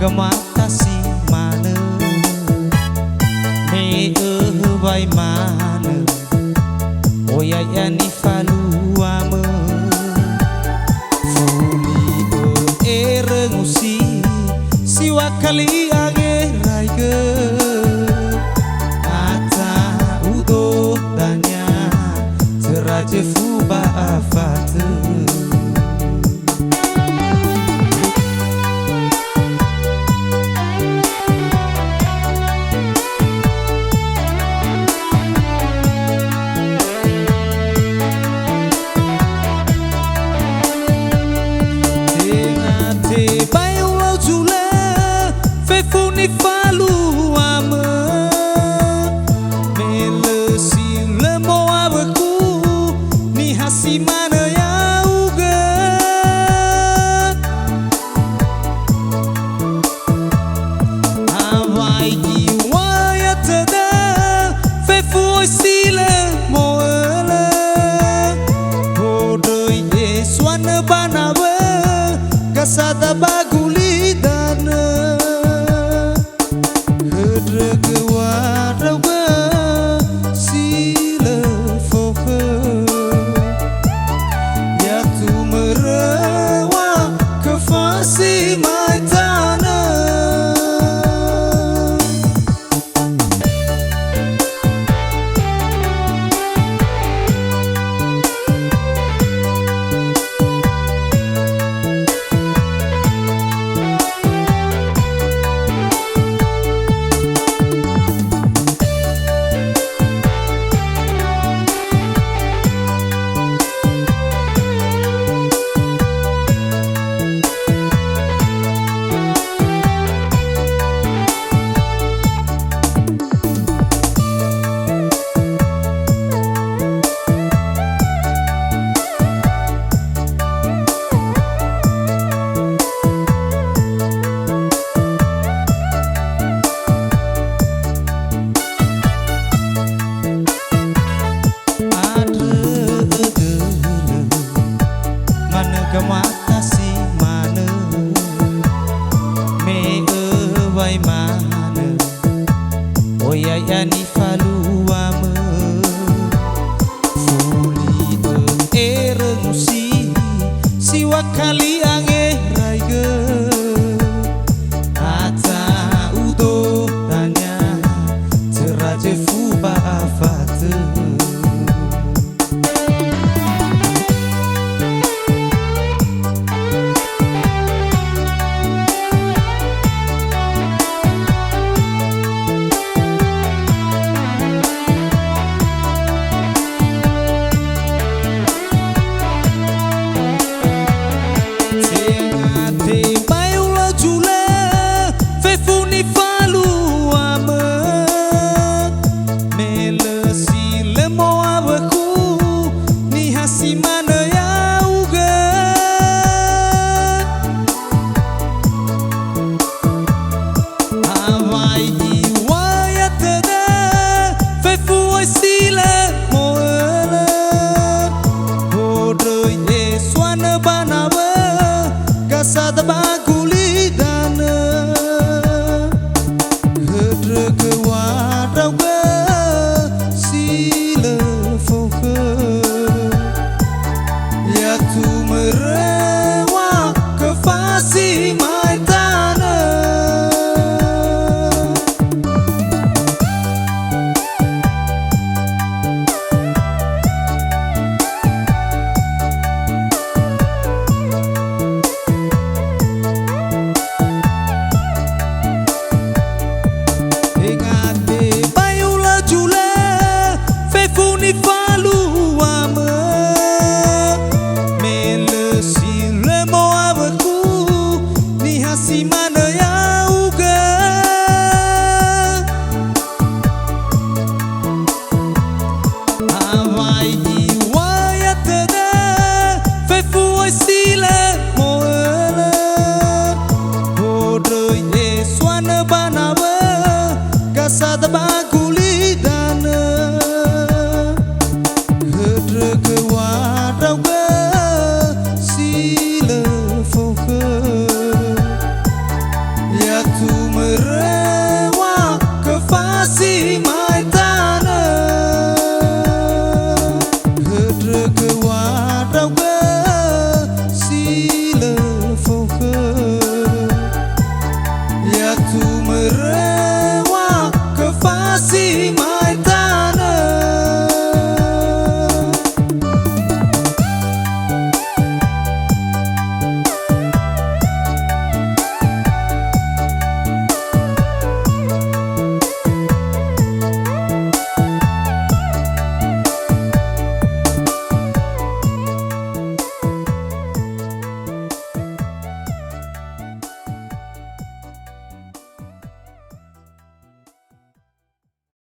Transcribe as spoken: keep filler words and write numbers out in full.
Gamata si manö, me öhö waemanö, oya ia nifaluamö. Fuli ö'erö ngusi, siŵa kali angeraigö. Ata udo dania, töra zöfu ba afatö. Tenga tebai ulau zulö, fefu nifaluamö. Me lö si lö moawöku, niha si manö ya'ugö. Awai iŵa'ö tödö, fefu oi si lö mo'ölö. Bondröi esuanö ba nawö, gasada ba gulidanö. Höndrögö wa ndraugö si lö fokhö. Ya tumöröŵa khö fasi mai tanö. Andrö ödölö, manö gamata si manö, me öŵa'ö manö, oya ia nifaluamö. Fuli ö'erö ngusi, siŵa kali angeraigö.